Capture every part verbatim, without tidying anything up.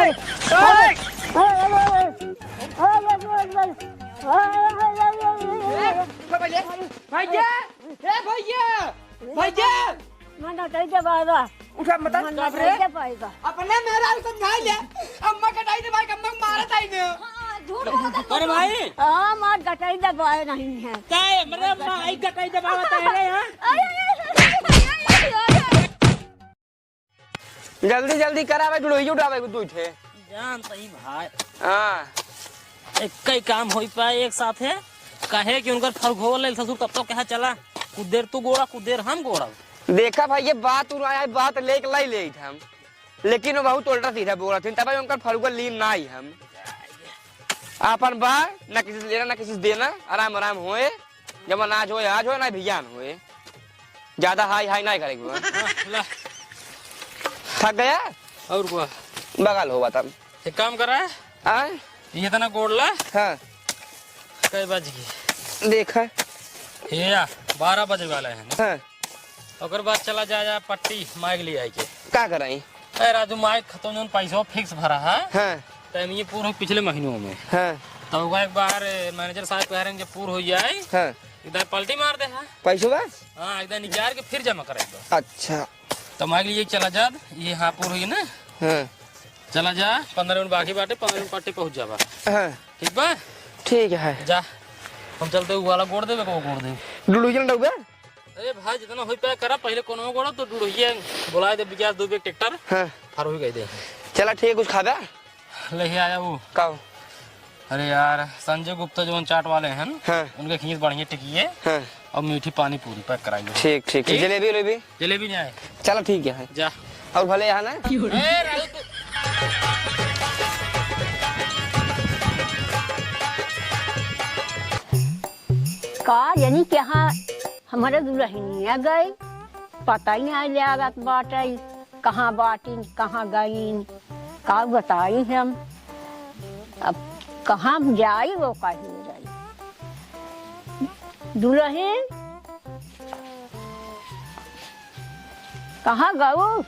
भैया, ए भैया, भैया। मन उठाई दे बाबा। उठा मत। मन उठाई दे पाएगा। अपने मेहरारू समझाई ले। अम्मा कटाई दे भाई, अम्मा मारत आई ने। हाँ, झूठ बोलत है। अरे भाई। हाँ, मार कटाई दे पाए नहीं है। काय, मतलब, माई कटाई दे बाबा, तारे, हाँ? अरे, अरे, अरे। जल्दी जल्दी करावे, डुड़ोई उठावे को दुई ठे। जान तई भाई। हाँ। एक कई काम होई पाए एक साथ है। काहे कि उनकर फरगो ले ससुर कब तो कहा चला, कुछ देर तू गोड़ा, कुछ देर हम गोड़ा। देखा भाई, ये बात उड़ाया है, बात लेके लाई ले हम, लेकिन वो बहुत उल्टा सीधा बोला थी, तब उनकर फरगो लीन ना आई हम। आपन बा, ना किसी से लेना, ना किसी से देना, आराम आराम होए, जब आज होए, आज होए, ना भियान होए। ज्यादा हाई हाई ना करे के बा। हाँ, ला। थक गया? और कुआ? बगल हो बा तब। एक काम करा। आय? ये इतना गोड़ ला। हाँ। कई बज गई? देखा। ये या, बारह बजे वाला है ना? हाँ। ओकर बाद चला जा, जा पट्टी माइक ले आई के। का कराई? ए राजू, माइक खत्म, जौन पैसा फिक्स भरा है। हाँ। तो ये पूरा पिछले महीनों में। हाँ। तो ओका एक बार, ए, मैनेजर साहब कह रहे हैं, जब पूर हो जाए, हाँ। इधर पलटी मार दे, हाँ। पैसवा? हाँ, एकदम निजार के फिर जमा कराई दो। अच्छा। तो माइक लिए चला जा, ये हाँ पूर हुई ना। हाँ। चला जा, पन्द्रह मिनट बाकी बाटे, पन्द्रह मिनट पट्टी पहुँच जाबा। हाँ। ठीक बा? ठीक है। जा, हम चलते उ वाला गोड़ देबे, को गोड़ देबे। डुडुइया डउबे? अरे भाई, जितना होई पाए करा, पहले कोनो गोड़ा तो डुडुइया बोलाए दे, विकास दुबे ट्रैक्टर। हाँ। फार हो गई दे। चला ठीक, कुछ खाबे? ले ही आया वो। का हो? अरे यार, संजय गुप्ता जो चाट वाले हैं ना, हाँ। उनके खींच बढ़िया टिकी है। हाँ। और मीठी पानी पूरी पैक कराइए। ठीक, ठीक, ठीक। ठीक? जलेबी उलेबी? जलेबी नहीं आए। चलो ठीक है। जा। और भले यहाँ ना? ए, राजू तू। का जानी कहाँ हमारे दुल्हनिया गई, पता ही नहीं लागत बाटे, कहाँ बाटिन, कहाँ गईन, का बताई हम। अब कहाँ हम जाई, वो कहीं रही। दुल्हन, कहाँ गऊ?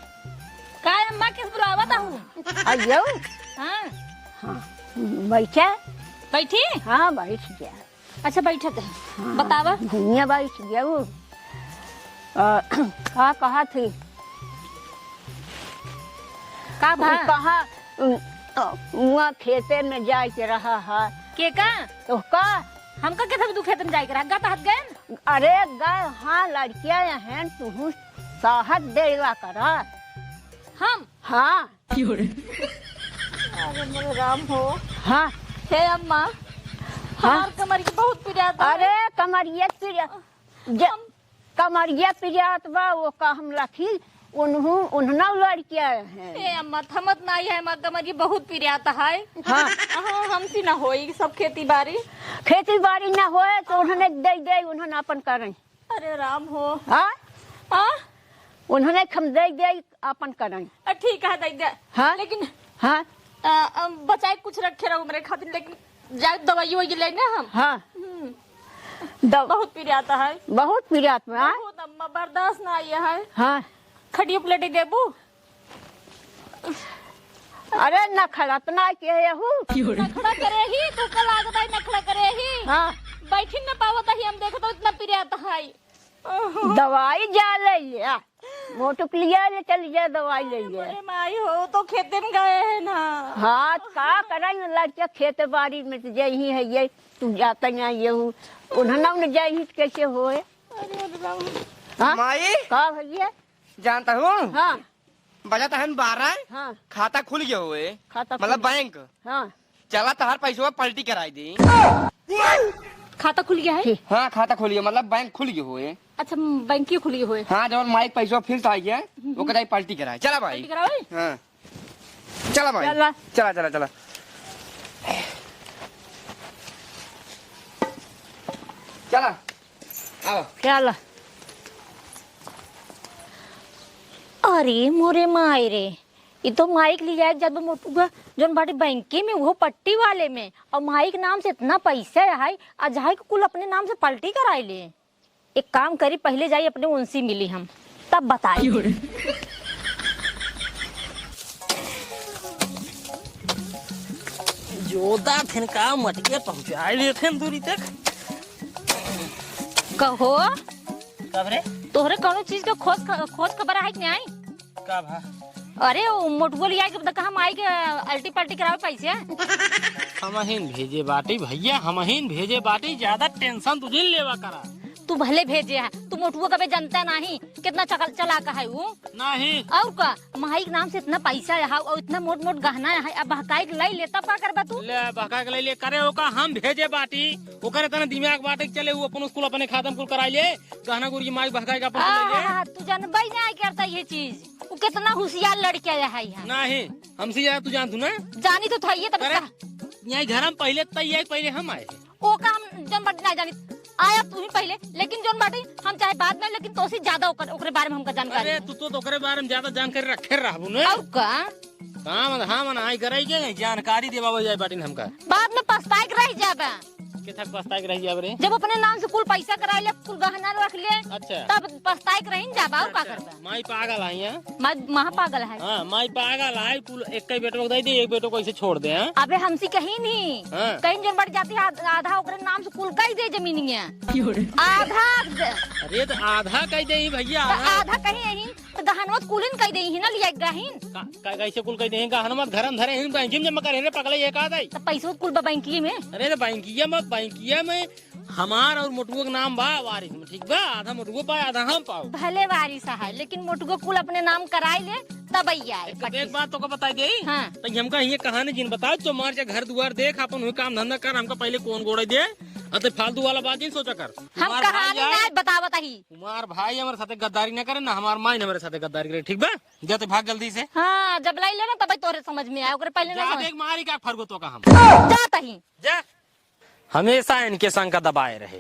का अम्मा, किस बुलावत हूँ? आइयो। हाँ। हाँ, बैठा। बैठी? हाँ, बैठ गया। अच्छा, बैठत है। हाँ, बतावा। भुइयां बैठ गया वो। अ, का कहा थी? का भा? वो कहा, उम, अ, वहाँ खेते में जाए के रहा है। के का? तो का? हमका के सब तू खेते में जाए के रहा? गत हाथ गए न? अरे गए, हाँ, लड़कियां हैं, तुहू साहत देवा करा। हम? हाँ। अरे मोरे राम हो। हाँ। हे अम्मा, हाँ। हमार कमरिया बहुत पिरात बा। अरे कमरिया पिरा-, ज-, हम कमरिया पिरात बा, वो का हम लखी, उन्हू, उन्हना लड़किया हैं। हे अम्मा, थमत नाई है, हमार कमरिया बहुत पिरात है। हाँ। हाँ, हमसे ना होई सब खेती बाड़ी। खेती बाड़ी ना होए तो उन्होंने दे दे, उन्होंने अपन करें। अरे राम हो। हाँ? हाँ? उन्होंने हम दे दे, अपन करें। अ, ठीक है, दे दे। हाँ? लेकिन हाँ? अ, अ, बचाए कुछ रखे रहो मेरे खातिर, लेकिन जाए दवाई ववाई लेने हम। हाँ। हम्म। दव-, बहुत पिरात है। बहुत पिरात में, हाँ? बहुत अम्मा, बर्दाश्त ना आया है। हाँ। खटिया पलटी देबू? अरे नखड़ा त ना के यहू। नखड़ा करे ही, तू का लागत है नखड़ा करे ही। हाँ। बैठी न पावत ही, हम देखत हो इतना पिरात है। दवाई जा ले लिया। मोटू के लिया ले चली जा, दवाई ले लिया। अरे माई हो, तो खेते में गए हैं ना। हाँ, का करें लड़के खेत बाड़ी में तो जही है ये, तू जाता ना ये हूँ। उन्होंने न जाही तो कैसे होए? अरे राम। हाँ? माई। का भैया? जानता हूँ। हाँ। बजा तहन बारह, हाँ। खाता खुल गया होए, खाता मतलब खुल बैंक। हाँ। चला तहार पैसवा पलटी कराई दी। खाता खुल गया है? हाँ, खाता खुल गया, मतलब बैंक खुल गया होए। अच्छा, बैंक ही खुल गया होए। हाँ, जब माइक पैसवा फिर से आई है, हम्म। ओकर जाई पलटी कराए। चला भाई। पलटी करावे? हाँ। चला भाई। चला। चला, चला, चला। चला। आओ। क्या ला? अरे मोरे माई रे, ई तो माइक लिया एक जात बा मोटुआ, जौन बाटे बैंके में, वो पट्टी वाले में, और माइक नाम से इतना पैसा है, आ जाए के कुल अपने नाम से पलटी कराई ले। एक काम करी, पहले जाई अपने उनसे मिली हम, तब बताई। ओदा फिन का मटिया पहुँचाए ले फिन दूरी तक। कहो। कब रे? तोहरे कौनो चीज के खोज ख-, खोज खबर है कि नहीं? का भा? अरे, वो मोटुआ लिया के बता, हम आई के अल्टी पल्टी करावे पैसे। हमहिन भेजे बाटी भैया, हमहिन भेजे बाटी, ज्यादा tension तू जिन लेवा करा। तू भले भेजे है, तू मोटुआ कबे जनता नहीं, कितना चकल चला का है वो। नहीं। और का, माई के नाम से इतना पैसा है और इतना मोट मोट गहना है, अब बहकाई के लाई ले, तब का करबा तू? ले, बहका के लाई ले, करे ओका हम भेजे बाटी, ओकर इतना दिमाग बाटे कि चले, वो अपन स्कूल अपने खाता में कुल कराई ले, गहना गुरिया माई बहकाई के अपन कुल ले ले। आहा, तू जानबे नहीं करता ये चीज, वो कितना होशियार लड़का है यहाँ। नहीं, हमसे ज्यादा तू जानतू ना। जानी तो था ये तब करे, का। यहाँ घर में पहले तैयार, पहले हम आए। ओका हम जौन बाटी ना जानी, आया तू ही पहले, लेकिन जौन बाटी हम चाहे बाद में, लेकिन तोसे ज्यादा ओकर, ओकरे बारे में हमका जानकारी अरे, है। तू तो ओकरे बारे में ज्यादा जानकारी रखे रहबू ना। और का? काम धाम ना आई कराई के जानकारी देवावे जाए बाटिन हमका। बाद में पछताए के रह जाबा। के थक पछताए के रह जाबे रे? जब अपने नाम से कुल पैसा कराए ले, कुल गहना रख ले, अच्छा। तब पछताए के रही जाबा, और का अच्छा, करबा? माई पागल है यहाँ। माई महा पागल है। हाँ, माई पागल है, कुल एक ही बेटवा को दे दे, एक बेटवा को ऐसे छोड़ दे, हाँ? अबे हमसे कहीं नहीं, हाँ। कहीं जौन बाटी जाती आध-, आधा ओकरे नाम से कुल कही दे जमीनिया। आधा दे। अरे तो आधा कही दे भैया, तो आधा। आधा कहीं यही, तो गहनवा कुलिन कही दे ही ना लिया गहिन। का, का, कैसे कुल कही दे? गहनवा घर में धरे ही, बैंक में जमा करे रे पगले, ये का दे? तो पैसों कुल बा बैंकिये में। अरे तो बैंकिया में, बैंकिया में हमार और मोटुआ के नाम बा वारिस में, ठीक बा? आधा मोटुआ पाए, आधा हम पाओ। भले वारिस है, लेकिन मोटुआ कुल अपने नाम कराई ले, तब आई आए एक, पच्चीस। एक बात तोका बताई दे। हाँ। तो हमका ये कहानी जिन बताओ, जो मार जा घर दुआर देख, अपन हुए काम धंधा कर, हमका पहले कौन गोड़े दे, अते फालतू वाला बात जिन सोचा कर। हम हमार कहानी भाई यार, ना बतावत ही। हमार भाई हमारे साथे गद्दारी ना करे, ना हमार माई हमारे साथे गद्दारी करे, ठीक बा? जाते भाग जल्दी से। हाँ, जब लाई लेना तब तोरे समझ में आए, ओकरे पहले ना जा समझ। देख मारी का फरगो तोका हम। जात ही। जा। हमेशा इनके संग का दबाए रहे।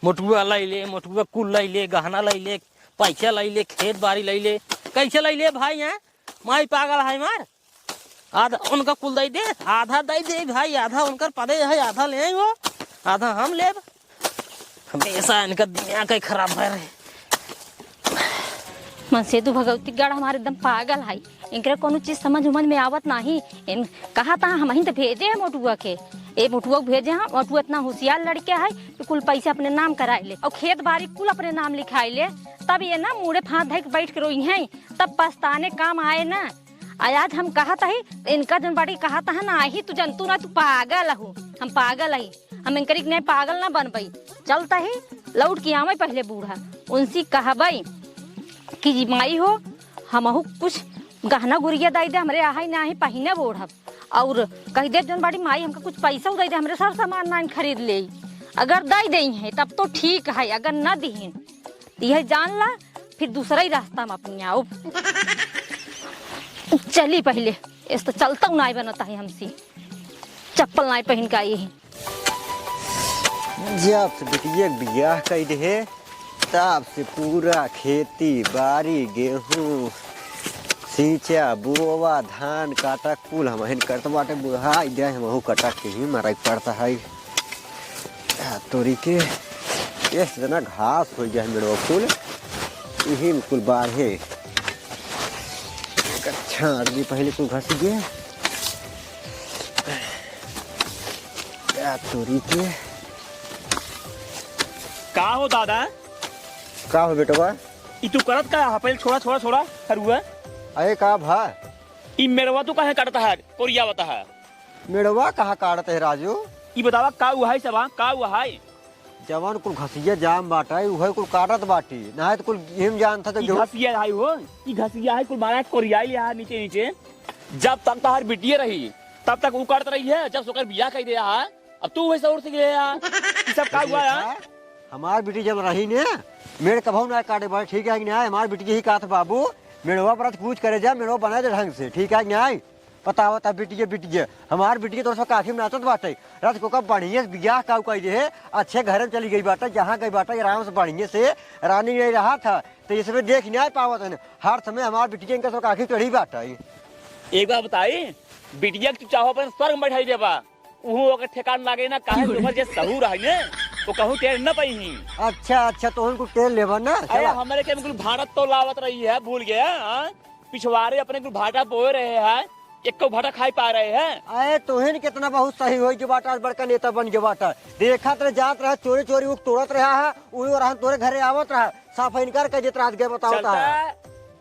मोटुआ लई ले, मोटुआ कुल लई ले, गहना लई ले, पैसा लई ले, खेत बाड़ी लई ले। कैसे लई ले भाई हैं? माई पागल है मार। आधा उनका कुल दई दे, आधा दई दे भाई, आधा उनकर पदे है, आधा ले आई वो, आधा हम लेब। हमेशा इनका दुनिया का ही खराब है रहे। मनसेतु भगवती गढ़ हमारे एकदम पागल है, इनकरे कोनो चीज समझ उमझ में आवत नाही। इन कहा था हम ही तो भेजे है मोटुआ के, ए मोटुआ के भेजे हैं। मोटुआ इतना होशियार लड़का है कि कुल पैसे अपने नाम कराए ले और खेत बाड़ी कुल अपने नाम लिखाए ले, तब ये ना मुड़े फांद धइ के बैठ के रोई हैं, तब पछताने काम आए ना। आ आज हम कहत ही, इनका जौन बाटी कहत है ना, आही तू जनतू ना, तू पागल हो, हम पागल ही, हम इनकरी के नहीं पागल ना बनबई। चलत ही, लौट के आवे पहले बूढ़ा, उनसे कहबई कि "जी माई हो, हमहू कुछ गहना गुरिया दई दे, हमरे आही ना आही पहिने ओढ़ब।" और कह दे जौन बाटी माई हमका कुछ पैसा दई दे, हमरे सर सामान नाइन खरीद ले। अगर दई देई हैं तब तो ठीक है, अगर न दिहिन यह जान ला, फिर दूसरा ही रास्ता में अपनी आओ। चली पहले, इस तो चलता नाई बनता है हमसे, चप्पल नाई पहन के आई है। जब से बिटिया के बियाह कई दे, तब से पूरा खेती बाड़ी, गेहूं सींचा, बोवा, धान काटा, कुल हमहिन करत बाटे। बुढ़ाई दे हमहू कटा के ही मराई पड़ता है। आ, तोरी के, ये से जना घास होइ गया है मेड़वा कुल, यही में कुल बाढ़े। अच्छा, आदमी पहले कुल घस गए। आ, तोरी के। का हो दादा? का हो बेटवा? ई तू करत का है? पहले छोड़ा, छोड़ा, छोड़ा, हरुआ। अरे का भा? ई मेड़वा तू काहे काटत है, कोरियावत है? मेड़वा कहाँ काटत है राजू? ई बतावा का हुआ है सबा, का हुआ है? जवन कुल घसिया जाम बाटे, उहे कुल काटत बाटी, नाहीं तो कुल गेहूं जान था तो ई गेहूं घसिया है हो, ई घसिया है कुल मारा कोरियाई लिया है नीचे नीचे। जब तक तहार बिटिया रही, तब तक उ काटत रही है, जब से ओकर बियाह कई दिया है, अब तू वही सहूर सीख ले यार। ई सब का हुआ यार? देखा, हमार बिटी जब रही ने, मेड़ कभऊ ना काटे बा, ठीक है कि नहीं? हमार बिटी यही कहत बाबू, मेड़वा पर कुछ करे जा, मेड़वा बनाए दे ढंग से, ठीक है कि नहीं? बतावा ता बिटिया, बिटिया, हमार बिटिया तोर से काफी नाचत बाटे। रात को का बढ़िया से बियाह काऊ कई दे, अच्छे घर में चली गई बाटे, जहाँ गई बाटे आराम से बढ़िया से रानी नहीं रहा था, तो ये सब देख नहीं पावत है। हर समय हमार बिटिया इनका सब काफी चढ़ी बाटे। एक बात बताई, बिटिया के तू चाहो अपन स्वर्ग में बैठाई देबा, उहू ओकर ठेकान लागे ना, काहे कि ओकर जे सहूर है ने, वो कहूँ टेर न पइही। अच्छा, अच्छा, तो उनको टेर लेबा ना, अरे, चला। हमरे के कुल भारत तो लावत रही है, भूल गया, हाँ? पिछवारे अपने कुल भाटा बोए रहे हैं, एको भाटा खाई पा रहे हैं। अरे, तोहिन कितना बहुत सही होई के बाटा, आज बड़का नेता बन के बाटा। देखत रहे, जात रहा, चोरी चोरी ऊख तोड़त रहा है, उही ओरहन तोरे घरे आवत रहा, साफ इनकार कर देत रहा, आज गए बतावत चलता है।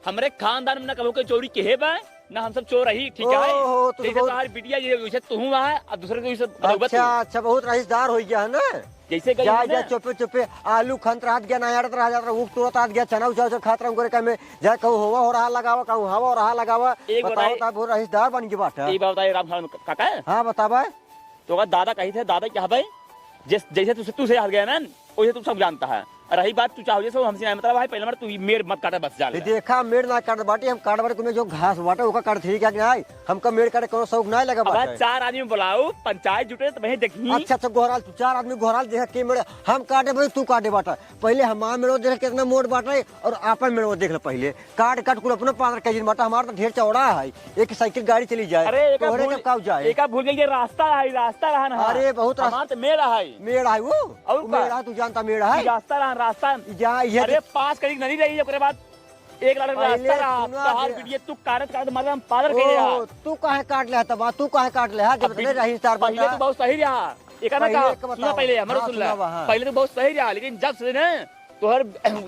हमरे खानदान में ना कबो के चोरी केहे बा, ना हम सब चोर रही, ठीक है? ओहो, तू तो जैसे बहुत तोहार बिटिया, ये, वैसे तू हुआ है, अब दूसरे को ये सब बताओ बा तू। अच्छा, अच्छा, बहुत रईसदार होइ गया है ना? जैसे कही जा, है जा, ना? चुपे, चुपे, आलू खनत रहत गया, ना आड़त रह जात रहा, ऊख तोड़त रहत गया, चना उचा, उचा खात रहा, उनके कहे में, जा, कहूँ हवा हो रहा लगावा, कहूँ हवा हो रहा लगावा, एक बताओ, बताई, ता बहुत रईसदार बन गया बाटा। एक बात बताई, राम, राम काका। हाँ, बतावा। तो अगर दादा कही थे, दादा क्या भाई, जैस-, जैसे तू, तू से हार गया ना, वैसे तू सब जानता है। और रही बात, तू चाहो जैसे, हमसे नहीं मतलब है, पहले हमारे तू मेड़ मत काटा, बस जा ये ले। देखा, मेड़ ना काट बाटी, हम काट बाटी, तुम्हें जो घास बाटे, ओका काट ठीक है कि नहीं? हमका मेड़ काटे कोनो शौक नहीं लगा अब बाटे। चार आदमी बुलाओ, पंचायत जुटे, तो वहीं देखी। अच्छा, अच्छा, गोहराल, तू चार आदमी गोहराल, देखा के मेड़, हम काटे बाटी, तू काटे बाटा। पहले हमार मेड़वा देख, कितना मोट बाटे, और आपन मेड़वा देख ले पहले। काट, काट, कुल अपना पादर के जिन बाटा, हमार तो ढेर चौड़ा है, एक साइकिल गाड़ी चली जाए, अरे, एका तोहरे भूल, जब काऊ जाए। एका भूल गई, ये रास्ता है, रास्ता रहा ना। अरे, बहुत रास्ता। हमार तो मेड़ है। मेड़ है वो? और वो का? मेड़ है, तू जानता मेड़ है? ई रास्ता रहा, रास्ता। जा, ये अरे, तो पाँच कड़ी नहीं रही, ओकरे बाद एक लाख पहले रास्ता रहा, सुना तोहार दे। बिटिया तू काटत, काटत, मतलब, हम पादर के ओ, रहा। तू काहे काट ले तब? तू काहे काट ले? हाँ, जब अब इतने बिट-, रही, चार पहले बंदा। तो बहुत सही रहा। एका ना पहले कहा, एक सुना बताओ। पहले, हमारे हाँ, सुन ले। सुनावा, हाँ। पहले तो बहुत सही रहा, लेकिन जब से ना तोहर,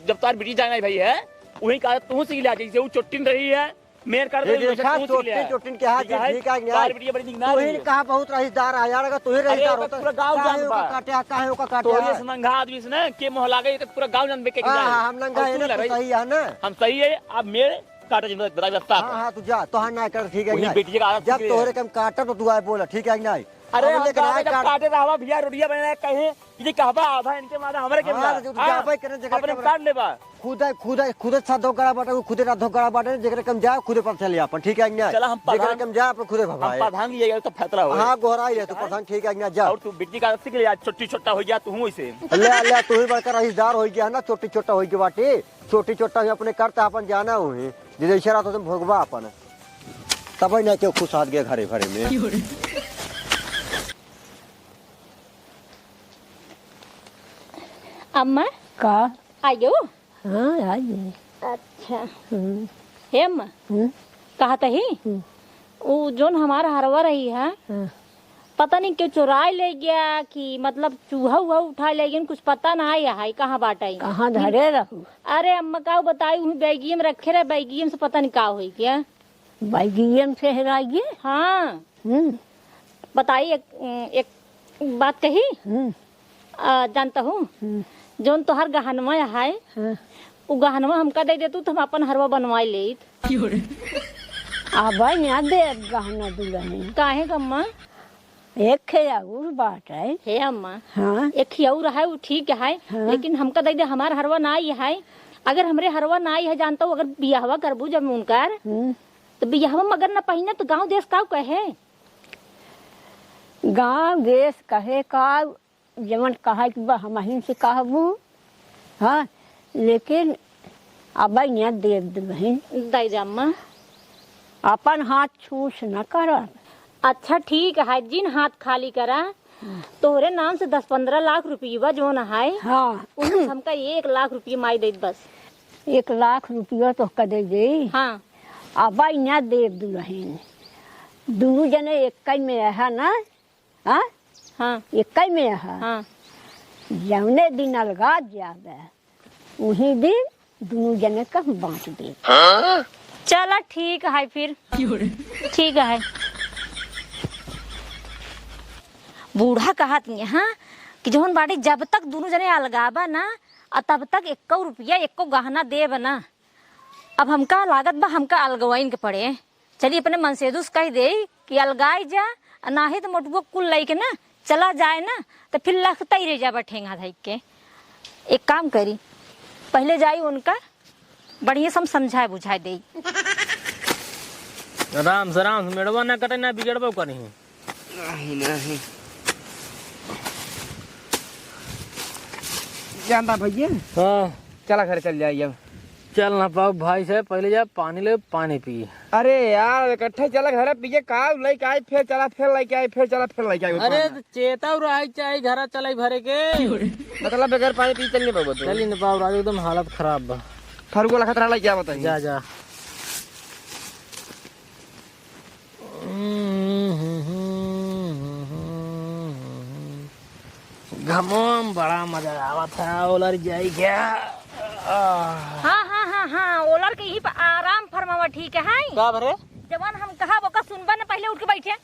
जब तोहार बिटिया जाना है भाई है, वही कहा तू सीख लिया, जैसे वो चोट्टिन रही है, मेर कर ये दे, देखा, तू सीख लिया। चोट्टिन, चोट्टिन के हाथ ठीक है, ठीक है, तोहार बिटिया बड़ी निक ना तू ही रही है। कहा बहुत रईसदार है यार, अगर तू ही अरे, रईसदार ओकर होता, पूरा गाँव काहे जानत ओका बा। काटे, काहे ओका काटे, तोहरे हाँ। से नंगा आदमी से ना, के मोहला गए, पूरा गाँव जानबे के हाँ, जाए। हाँ, हम नंगा और है सुन ना, ले तू रही। सही है ना? हम सही है, अब मेरे काटे जिन बता रास्ता हाँ, पे। हाँ, तू जा, तोहार ना कर, ठीक है कि वही नहीं? बिटिया का आदत जब सीख ले। तोहरे कम काटब तो तू आए बोला, ठीक है कि नहीं? अरे, अब हम लेकिन काटे आए जब काट काटे रहवा भैया, रोटिया बनाए कहे, ये कहबा आधा इनके मारा, हमरे के हाँ, मारा। तो तू हाँ, जाबे करे, जेकर अपने कम काट लेबा। खुदे, खुदे, खुदे साथ धोखा बाटे, वो खुदे रात धोखा बाटे, जेकरे कम जाए, खुदे पर चले आपन, ठीक है कि नहीं? चला, हम जेकरे प्रधान, कम जाए, आपन खुदे हम भगाए। प्रधान की ये तो फैसला हो। हाँ, गोहराई ले, तू प्रधान, ठीक है कि नहीं? जा। और तू बिटिया का आदत सीख ले यार, छोटी छोटा हो गया, तू हूँ इसे। ले, ले, तू ही बड़का रईसदार हो गया है ना, छोटी छोटा हो गया बाटे। छोटी चोट्टा ही अपने करता अपन जाना हुई, जे जैसे रहत होते भोगबा अपन। तब ही ना केहू खुश हाथ गए घरे भरे में। अम्मा, का? आयो? हाँ, आ गई। अच्छा। हम्म। हे अम्मा, हम्म। कहत ही, हम्म। उ जोन हमार हरवा रही है, हाँ। पता नहीं केहू चोराइ ले गया कि मतलब चूहा उहा उठाइ ले गया, कुछ पता नाहीं है कहाँ बाटइ। कहाँ धरे रहू? अरे अम्मा का बताई, उहीं बैगिये में रखे रहे, बैगिये में से पता नहीं का होइ गया। बैगिये में से हेराइ गया? हाँ। हम्म। बताई एक, एक बात कही। हम्म। आ, जानत हू, हम्म। जौन तोहार गहनवा है, हाँ। उ गहनवा हमका दइ देतू तो हम अपन हरवा बनवाइ लेइत। अबइ ना देब गहना दुलहिन। काहे ग अम्मा? एक खे अउर बाटइ। हे अम्मा, हाँ। एक खे अउर है, उ ठीक है, हाँ। लेकिन हमका दइ दे, हमार हरवा नाहीं है। अगर हमरे हरवा नाहीं है, जानत हू, अगर बियाहवा करबू जब उनकर, हम्म। तो बियाहवा में अगर न पहिने तो गाँव देस का कहे? गाँव देस कहे का, जवन कहइ के बा हमहिन से कहबू, हाँ, लेकिन अबइ ना देब दुलहिन। दइ दे अम्मा। अपन हाथ छूछ न करब। अच्छा ठीक है, जिन हाथ खाली करा, तोहरे नाम से दस पन्द्रह लाख रुपया जौन है, हाँ। उनमें से हमका एक लाख रुपया माई देत बस। एक लाख रुपया तोहका दइ देई? हाँ। अबइ ना देब दुलहिन। दुनू जने एक्कइ में अहा ना, हाँ? हाँ। एक्कइ में अहा। हाँ। जउने दिन अलगात जाबे, उही दिन दुनू जने का हम बाँट देब। चला ठीक है फिर। ठीक है। बूढ़ा कहत ही, हाँ, कि जौन बाटे जब तक दुनू जने अलगाबा ना, आ तब तक एक्को रुपया, एक्को गहना देब ना। अब हमका लागत बा, हमका अलगवाइन के पड़े। चली अपने मनसेदू से कहि देई कि अलगाइ जा, आ नाहीं त मोटुआ कुल लइके ना चला जाए ना, त फिर लखतइ रहि जाबा ठेंगा धइ के। एक काम करी, पहिले जाई उनका बढ़िया से हम समझाए बुझाए देई। आराम से, आराम से, मेड़वा ना कटे ना बिगड़बो करी। नहीं, नहीं। जानता भइया? हाँ। चला घर चल जाई अब। चल ना पाउब भाई साहब, पहिले जा पानी ले, पानी पी। अरे यार, इकट्ठे चला घर पिए, का लइके आई, फिर चला, फिर लइके आई, फिर चला, फिर लइके आई, अरे, उठा ना। तो चेता रहा चाही, घरा चलाई भरे के। मतलब बगैर पानी पी चल नहीं पाउब तू? चली ना पाउब राजू, एकदम हालत खराब बा। फरुआ लखत रहा, लइके आवत ही। जा, जा। हमों बड़ा मजा आवत है, ओलर जाई क्या? आह। हाँ, हाँ, हाँ, हाँ, ओलर के यहीं पे आराम फरमावा, ठीक है? का भरे? जवन हम कहा, ओका सुनबा न, पहिले उठ के बैठे।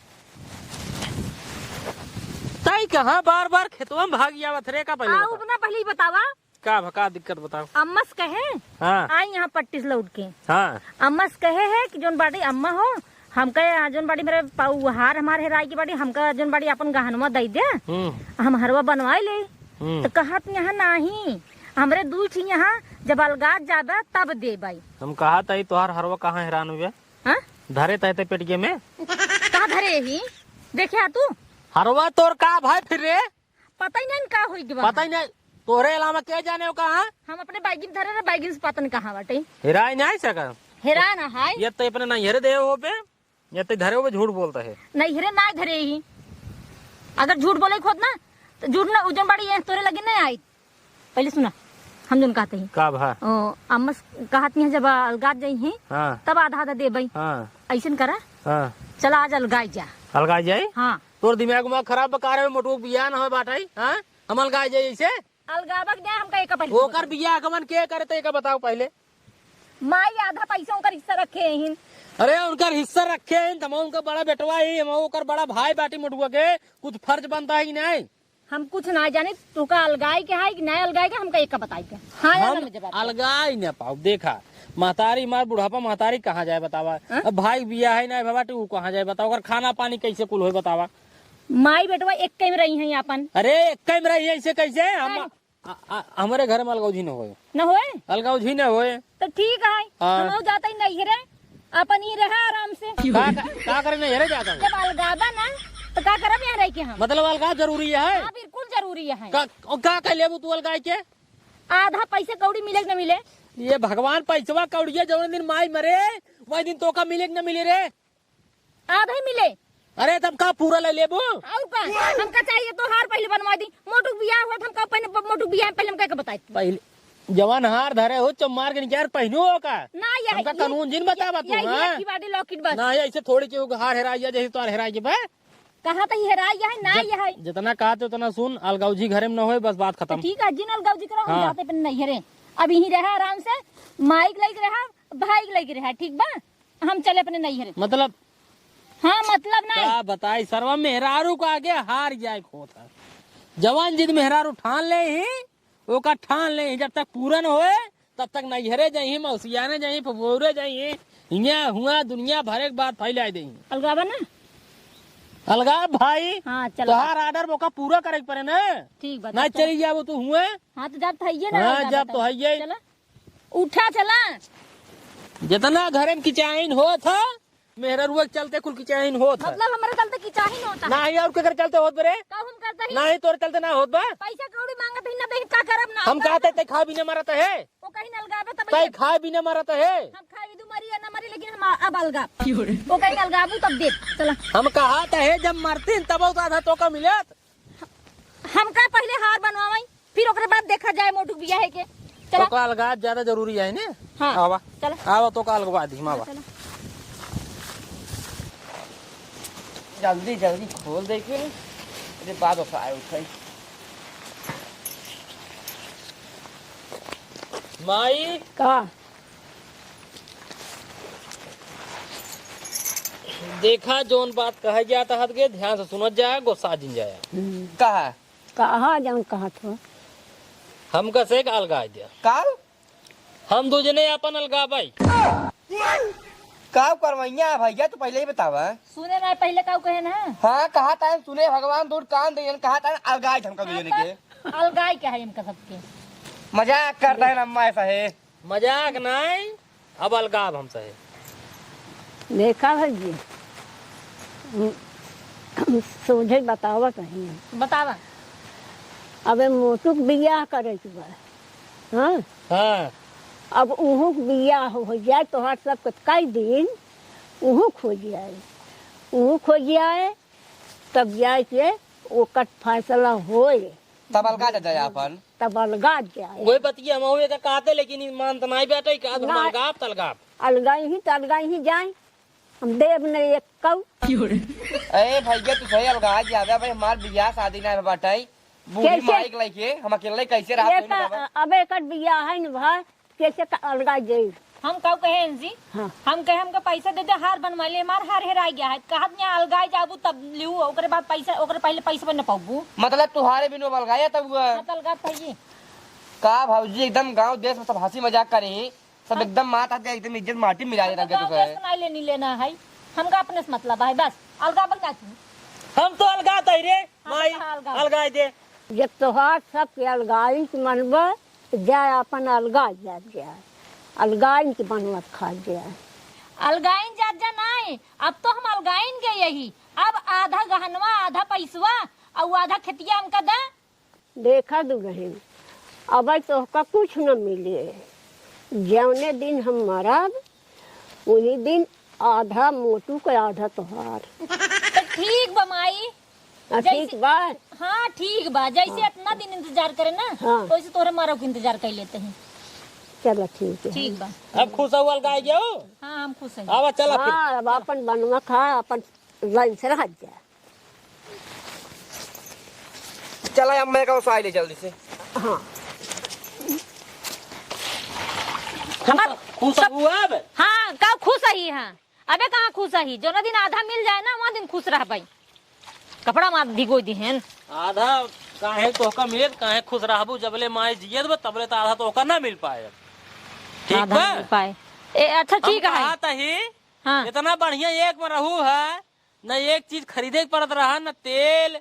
ताई कहाँ बार बार खेतवा में भाग आवत रे, का पहिले आऊ बता? ना, पहिले ही बतावा। का भा, का दिक्कत बताओ? अम्मस कहे, हाँ। आई यहाँ पट्टी से लौट के। हाँ। अम्मस कहे है कि जोन बाटी अम्मा हो, हमका यहाँ जोन बाटी मेरे पाऊ हार हमार हेराई की बाटी, हमका जोन बाटी अपन गहनवा दई दे, हम्म। हम हरवा बनवाई ले। हम्म। तो कहत यहाँ नाही, हमरे दू ठी यहाँ जब अलगात जाबे तब देबई। हम कहा तई तोहार हरवा कहाँ हेरान हुए? हाँ? धरे तहते पेटिये में। कहाँ धरे ही? देखे आ तू? हरवा तोर का भाई फिर रे? पता ही नहीं का होई के बा। पता ही नहीं। तोरे अलावा के जाने हो कहाँ? हम अपने बैगिन धरे रहे, बैगिन से पता नहीं कहाँ बाटे। हेराई नहीं सका। हेरा ना है। ये तो अपने नैहरे दे हो पे, ये तो धरे हो पे झूठ बोलता है। नैहरे ना धरे ही। अगर झूठ बोले खुद ना, तो झूठ ना उजन बाटी ये तोरे लगे नहीं आई। पहिले सुना, हम जोन कहत ही। का भा? ओ, अम्मस कहत ही जब अलगात जाई ही, हाँ। तब आधा आधा देबई। हाँ। अइसन करा, हाँ। चला आज अलगाई जा। अलगाई जाई? हाँ। तोर दिमाग उमाग खराब बा का रे, मोटू बियाह न होए बाटई, हाँ? हम अलगाई जाई ऐसे? अलगाबक जाए हमका एक पहिले ओकर बताओ। बियाह कमन के करे तो एक बताओ पहिले। माई आधा पैसा ओकर हिस्सा रखे ही। अरे उनकर हिस्सा रखे ही, त हम उनका बड़ा बेटवा ही, हम ओकर बड़ा भाई बाटी मोटुआ के, कुछ फर्ज बनता है कि नहीं? हम कुछ ना जानी, तोका अलगाई के है कि ना अलगाई के, हमका एक बताई के। हाँ या ना हम में जवाब दे। अलगाई ना पाओ। देखा, महतारी मार बुढ़ापा महतारी कहाँ जाए बतावा? हाँ? अब भाई बियाह है ना बाटी, ऊ कहाँ जाए बतावा? ओकर खाना पानी कैसे कुल होए बतावा? माई बेटवा एक कई में रही हैं अपन। अरे एक कई में रही है, ऐसे कैसे? हम, नहीं। आ, आ, हमरे घर में अलगौझी न होए। न होए? अलगौझी न होए। तो ठीक है, हाँ। हम जाता ही नहीं रे, अपन ही रहा आराम से। का, का, का करे नहीं रे जाता हूँ? जब अलगाबा ना, तो का करब यहाँ रह के हम? मतलब अलगाव जरूरी है? हाँ, बिल्कुल जरूरी है। का, ओ, का कह लेबू तू अलगाई के? आधा पैसे कौड़ी मिले कि न मिले? ये भगवान, पैसवा कौड़िया जौन दिन माई मरे, वही दिन तोका मिले कि न मिले रे? आधा ही मिले। अरे तब का पूरा ले लेबू? और का? हमका चाहिए तो हार पहिले बनवा दी। मोटू बियाह होत, हमका पहिले, मोटू बियाह पहिले हमका के बताई। पहिले जवान हार धरे हो, चुप मार के निकाल, पहनू हो का? ना, यही, हमका यही, कानून जिन बतावा तू, यही, हाँ? यही बाटी लॉकेट बस। ना, ये ऐसे थोड़ी केहू के हार हेराई जा, जैसे तोहार हेराई के बा। कहा तो ये हेराई है, ना जत-, ये है। जितना कहा तो उतना सुन, अलगौजी घरे में न होए, बस बात खत्म। ठीक है, जिन अलगौजी करो, हम हाँ। जाते पे नहीं हरे। अब यहीं रहा आराम से, माई के लगे रहा, भाई के लगे रहा, ठीक बा? हम चले अपने नैहरे। मतलब? हाँ, मतलब नहीं। का बताई, सरवा मेहरारू को आगे हार जाए के होत है। जवान जिद मेहरारू ठान ले ही, ओका ठान ले ही, जब तक पूरन होए, तब तक नैहरे जाई, मौसियाने जाई, फुफौरे जाई, हियाँ हुआ दुनिया भरे के बात फैला दे। अलगावा ना? अलगाव भाई, हाँ, चलो। तोहार order ओका पूरा करे के पड़े ना। ठीक बा, ना चल। चली जाबो तू हुए। हाँ, तो जाब तो हइये ना, हाँ, अलगावा जाब तो। तो हइये। चला। उठा चला। जितना घरे में किचाइन होत ह, मेहररुआ के चलते कुल किचाइन होत ह। मतलब हमरे चलते किचाइन होत ह? नाही, और केकर चलते होत बरे? का हम करत ही? नाही, तोरे चलते ना होत बा। पैसा कौड़ी मांगत ही ना, देख का करब ना। हम कहत ही, तै खाए बिना मरत है। वो कहीं अलगावे तब तै ये खाए बिना मरत है। हम खाई दू मरी या ना मरी, लेकिन हम आ-, अब अलगा। वो कहीं अलगाबू तब देब। चला। हम कहत ही, जब मरतीन तब तो आधा तोका मिलत। हमका पहिले हार बनवावई, फिर ओकरे बाद देखा जाए मोटू बियाह है के। चला। तोका अलगाव ज्यादा जरूरी है ने? हाँ। आवा। चला। आवा, तोका अलगवा दी, हम आवा। चला। जल्दी, जल्दी खोल दे के। अरे, बाद में आए उठाई। माई। का? देखा, जौन बात कहे जात हत के, ध्यान से सुनत जाए, गुस्सा जिन जाए। हम्म। कहा? कहा जौन कहत हो? हमका से एक अलगाई दे। का? हम दू जने अपन अलगाबाई। का करवैया है भैया, तू पहिले ही बतावा। सुने ना, पहिले का कहे ना? हाँ, कहा था सुने, भगवान दूर कान दे, कहा था अलगाई हमका दू जने के। अलगाई क्या है इनका सबके? मजाक करता है ना अम्मा, ऐसा है। मजाक नाई, अब अलगाव हमसे है। देखा भौजी, हम, हम सोझे बतावत हई। बतावा। अबे मोटू के बियाह करे के बा। हाँ? हाँ। अब उहू के बियाह हो जाए, तोहार सबके कई दिन, उहू खो जाए। उहू खो जाए, तब जाए के ओकर फैसला होए। तब अलगा जा जाए आपन। तब अलगा जाए। वही बतिया हम हुए का कहते, लेकिन ई मान त नाई बैठे, का तो हम ना। अलगाब त अलगाब। अलगा ही त अलगा ही जाए। हम देब नहीं एक कऊ। ए भैया, तू सही अलगा जावे भाई, हमार बियाह शादी ना बाटे। बूढ़ी कैसे? माई के लइके हम अकेले कैसे रात ये में का, बतावा? अब एकर बियाह है न भाई, कैसे का अलगा जाई? हम काऊ कहे हैं जी? हाँ। हम कहे हमका पैसा दे दे, हार बनवा ले, हमार हार हेराइ गया है। कहत यहाँ अलगाए जाबू तब लिहू, ओकरे बाद पैसा, ओकरे पहले पैसा न पाबू। मतलब तुहारे बिनु अब अलगाए तब हुआ? हाँ, तो अलगा था ये। का भौजी, एकदम गांव देश में सब हंसी मजाक करी, सब हाँ। एकदम मात आत के एकदम इज्जत माटी मिला देता हमका क्या गाँव तुझे? देश से नहीं लेनी लेना है, हमका अपने से मतलब है बस। अलगा बन जाती। हम तो अलगा तही रे, हम माई, कहाँ अलगा? अलगाए दे। जब तोहार सबके अलगाइन के मन बा, त जाए आपन अलगाइ जात जाए, अलगाइन के बनवत खात जाए। अलगाइन जात जा नाई, अब तो हम अलगाइन गए यही, अब आधा गहनवा, आधा पैसवा, अउ आधा खेतिया हमका दा। देखा दुलहिन, अब तोहका कुछ न मिले, जौने दिन हम मरब, उही दिन आधा मोटू के आधा तोहार। तो ठीक बा माई, आ, जैसे ठीक बा? हाँ, ठीक बा। जैसे हाँ। इतना दिन इंतजार करे ना, हाँ। तो वैसे तोहरे मारो के इंतजार कर लेते हैं। चलो, ठीक है। ठीक बा। अब खुश हो, अलगाए गयो? हाँ, हम खुश हैं। आवा, चला फिर। हाँ, अब अपन बनवा खा, अपन लाइन से रह जा। चला, अब मैं कहूँ, साई ले जल्दी से। हाँ। हमार खुश सब हुआ अब? हाँ, का खुश ही है? अबे कहाँ खुश ही? जौना दिन आधा मिल जाए ना, वहाँ दिन खुश रहबई। कपड़ा मार भिगो दिहेन। आधा काहे तोहका मिले, काहे खुश रहबू, जबले माई जियत बा, तबले त आधा तोहका ना मिल पाए। ठीक आधा बा? मिल पाए। ए, अच्छा, हम ठीक है। कहा तही, हाँ। इतना बढ़िया एक में रहू है, न एक चीज खरीदे के पड़त रहा, न तेल,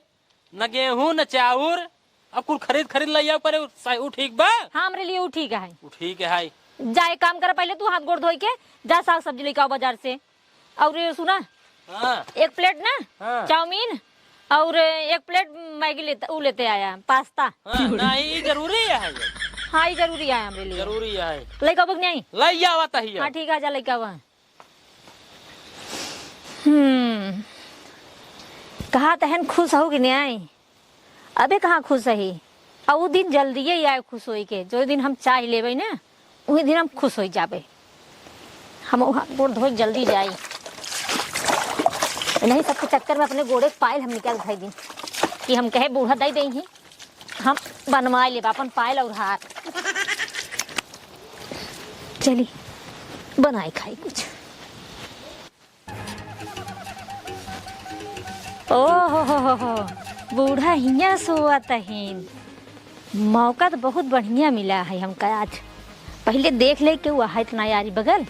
न गेहूं, न चाउर। अब कुल खरीद, खरीद लइ आउ करे, उ सा-, उ ठीक बा? हाँ, हमरे लिए उ ठीक है। उ ठीक है। जा, एक काम कर, पहले तू हाथ गोड़ धोई के जा, साग सब्जी लेके आओ बाजार से। और ये सुना, हाँ। एक प्लेट ना हाँ। चाउमीन और एक प्लेट मैगी लेते, उ लेते आया, पास्ता। हाँ, नहीं, ये जरूरी है ये। हाँ, ये जरूरी है हमरे लिए। जरूरी है। लेके आओ कि नहीं? लइ आवा तहिया। हाँ, ठीक है, जा लेके आवा। हम्म, कहा तहन खुश हो कि नहीं? अबे कहाँ खुश ही? आ उ दिन जल्दिए ही आए खुश होई के, जो दिन हम चाह लेबे ना, उही दिन हम खुश होई जाबे। हम वहाँ गोड़ धोए जल्दी जाई, नहीं सबके चक्कर में अपने गोड़े के पायल हम निकाल उठाई दी कि हम कहे बूढ़ा दई देई ही। हम बनवाए लेब आपन पायल और हार। चली, बनाए खाई कुछ। ओ हो हो हो हो, बूढ़ा हियाँ सोवत हइन। मौका तो बहुत बढ़िया मिला है हमका आज। पहिले देख ले केहू है त ना यारी बगल।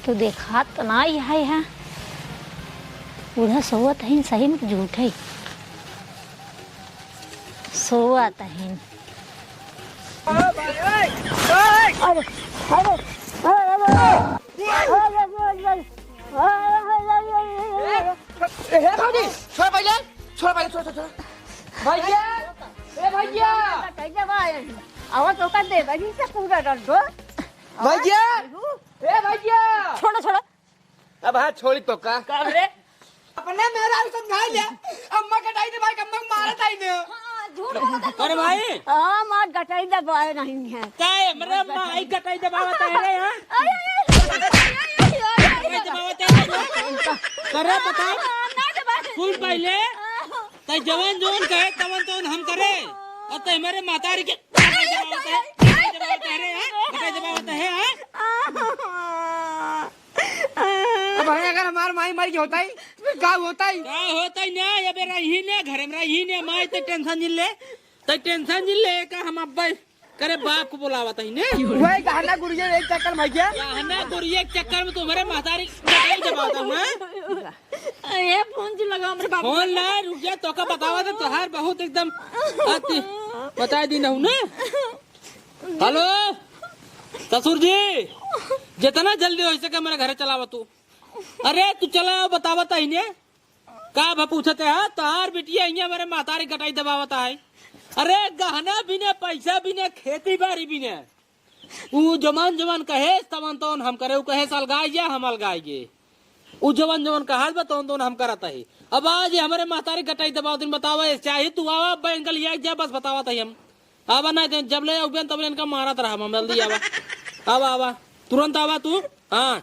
केहू देखात त नाई है, हाँ। बूढ़ा सोवत हइन सही में कि झूठे? सोवत हइन। अरे, अरे, अरे, अरे। ए, ए, भौजी, छोड़ पहिले, छोड़ पहिले, छोड़, छोड़, छोड़। भैया, ए भैया। कैसे भाई? आवाज तो कर दे, भाई, से पूरा डर दो। भैया, ए भैया। छोड़ो, छोड़ो। अब हाथ छोड़ी तो का? का रे? अपने मेहरारू समझाई ले। अम्मा कटाई दे भाई, अम्मा के मारत आई ने। हाँ, झूठ बोलत है। अरे भाई। हाँ, मार कटाई दबाए नहीं है। का है? मेरे माई कटाई दबावत है रे, हाँ? अरे, अरे, अरे, अरे, अरे, अरे, अरे। कटाई दबावत है रे, हाँ? करे बता। हाँ, ना दबाए। सुन पहिले, हाँ। तै जवन जवन कहे, तवन तवन हम करे। और तै हमारे महतारी के कटाई दबावत है, कटाई दबावत है रे, हाँ? कटाई दबावत है, हाँ? अब भाई, अगर हमार माई मर गई होता ही, तो का होता ही? का होता ही ना, अबे रही ने, घर में रही ने, माई ते टेंशन जिन ले, ते टेंशन जिन ले, का हम अब्बे करे बाप को बुलावत ही ने। वही गहना गुड़िया एक चक्कर में गया। गहना गुड़िया एक चक्कर में तुम्हारे महतारी कटाई दबावत हूँ, हाँ? ए, फोन जी लगाओ हमरे बाबू। फोन ला, रुक जा, तोका बतावा दे, तोहार बहुत एकदम अति बताई दी ना। हेलो, ससुर जी, जितना जल्दी होइ सके मेरे घरे चलावा तू। अरे, तू चला आओ, बतावा तहिने। का भा पूछते है? तोहार बिटिया हियाँ मेरे महतारी कटाई दबावत है। अरे, गहना बिने, पैसा बिने, खेती बारी बिने। ऊ जमान जमान कहे, तवन तवन हम करे, ऊ कहे, "अलगाई जा", हम अलगाई गे। ऊ जवन जवन कहत बा, तवन तवन हम करत ही। अब आज ये हमरे महतारी कटाई दबावत ही, बतावा, ये चाहे तू आवा, बैंक लिया जा, बस बतावत ही हम। आवा ना, जब ले आउबे, तब ले इनका मारत रहा, हम जल्दी आवा। आवा, आवा, तुरंत आवा तू। हाँ।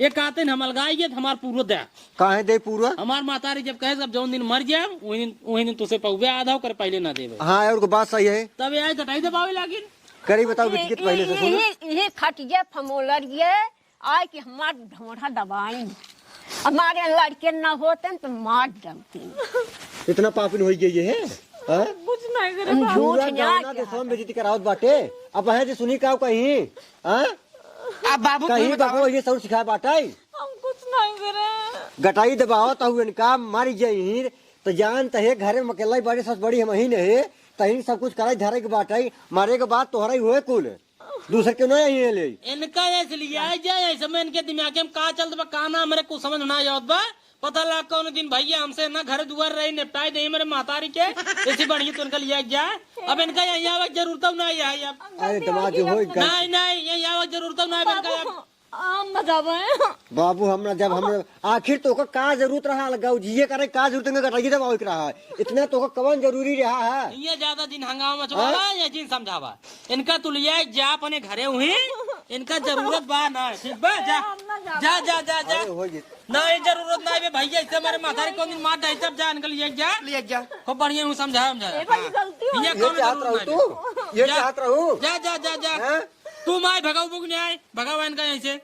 एक आते न हम अलगाई गए, हमार पूरो दे। काहे दे पूरा? हमार मातारी जब कहे, "अब जौन दिन मर जाए, वही दिन, वही दिन तुसे पहुबे आधा करे, पहले ना देवे।" हाँ, और को बात सही है। तब ये आई गटाई दबावे लागिन। करी बताओ, बिटिया, पहले से सुनो। यही, यही खटिया फमोलर ये आए कि हमार ढोढ़ा दबाई। हमारे लड़के ना होते तो मार डालते। इतना पापिन होई गई ये है? हाँ? कुछ नहीं करे हम बाबू। झूठ पूरा ना गाँव ना किया। देशवा में बेइज्जती करावत बाटे। अब है जे सुनी का कहीं? हाँ? अब बाबू कहीं फिर बताओ। बकवा ये सब सिखाए बाटे। हम कुछ नहीं करे। गटाई दबावत हऊ इनका, मर जाई तो जान तहे घरे में अकेला ही बाड़ी, सस बड़ी हम ही नहीं, तहीं सब कुछ कराई धरे के बाटे, मरे के बाद तोहरा ही होए कुल। दूसर के ना यहीं ले। इनका ऐसे लिया जाए, ऐसे में इनके दिमाग में का चलत बा, का ना, हमरे कुछ समझ ना आवत बा। पता लगा कौन दिन भैया हमसे ना घर दुआर रही, निपटाई दे मेरे मातारी के, ऐसी बढ़िया तो इनका लिया जाए। अब इनका यहीं आवे के जरूरत ना है अब। अरे दिमाग जो होई गल- नहीं, नहीं, यहीं आवे के जरूरत ना है अब इनका अब। हम ना जावे। बाबू, हम ना जब हम आखिर तोका का जरूरत रहा, अलगाव जिए करे, का जरूरत है गटाई दबावे के रहा? इतना तोका कवन जरूरी रहा है? ये ज्यादा दिन हंगामा मचवावा हाँ? या जिन समझावा? इनका तू लिया जा अपने घरे हुई, इनका जरूरत बा ना, ठीक बा? जा, हम ना जाबे। जा, जा, जा, जा। अरे, हो गई। ना, ये जरूरत ना है बे भैया, इससे हमारे माथा रे कौन दिन मार डाई, तब जा, इनका लिया जा। लिया जा। खूब बढ़िया हूँ, समझा, समझा। ये बड़ी गलती हो ये गई। कौन चाहत जरूरत रहू ना है तू? बे? ये जा। चाहत रहू? जा, जा, जा, जा। हैं? तू माई भगाऊ बुक नहीं आए, भगावा इनका यहीं से।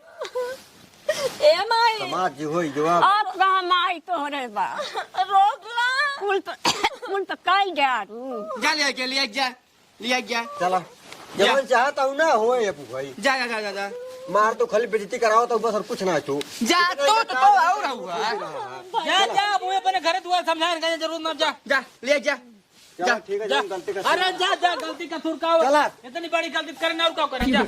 ए माई। समाज जी होई जवाब। अब कहाँ माई तोहरे बा? रोक ला। कुल तो, कुल तो कई जा तू। जा लिया जा, लिया जा। लिया गया। चला। जा। जवन चाहत हूँ ना, होए अबू भाई। जा, जा, जा, जा, जा। मार तो खाली बेइज्जती करावत हऊ बस, और कुछ ना तू। जा, इतना तो, इतना तो, तो और हुआ। जा, जा, अब वो अपने घरे दुआर समझा, इनका जरूरत ना, जा। जा, ले जा। चला, जा, ठीक है, जा। जवन गलती का अरे, जा, जा, गलती का सुर का हो? चला। इतनी बड़ी गलती करे ना, और का करे, जा।